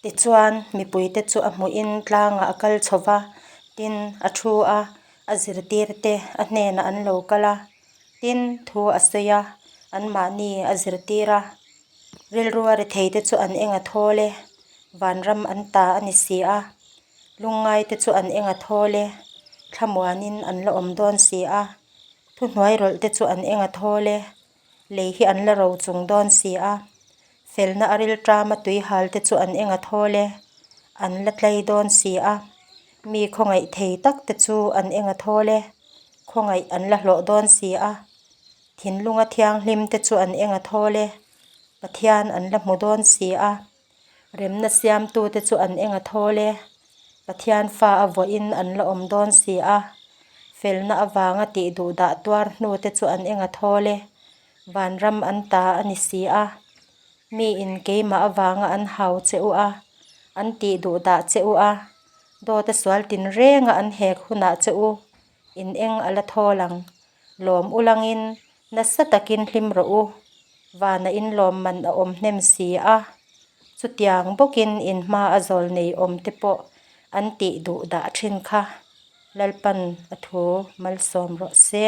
Tichuan, mipuite chu a hmuhin tlangah a kal chho va, tin, a thu a, a zirtirte a hnenah an lo kal a. Tin, thu a sawi a, anmahni a zirtir a. Rilrua retheite chu an eng a thawl e, vanram an ta a ni si a. Lungngaite chu an eng a thawl e, thlamuanin an la awm dawn si a. Thuhnuairawlhte chu an eng a thawl e, lei hi an la ro chung dawn si a. Felna a rilṭama tuihalte chu an eng a thawl e, an la tlei dawn si a. Mi khawngaih thei takte chu an eng a thawl e, khawngaih an la hlawh dawn si a. Thinlunga thianghlimte chu an eng a thawl e, Pathian an la hmu dawn si a. Remna siamtute chu an eng a thawl e, Pathian fa a vuahin an la awm dawn si a. Felna avanga tih duhdah tuar hnute chu an eng a thawl e, vanram an ta a ni si a. Miin keimah avanga an hau che u a, an tih duhdah che u a, dawta sual tinrenga an hek hunah che u in eng a la thawl ang. Lawm u langin nasa takin hlim rawh u, vana in lawm man a awm hnem si a, chutiang bawkin in hma a zawl nei awm te pawh an tih duh dah thin kha Lalpan a thu malsawm rawh se.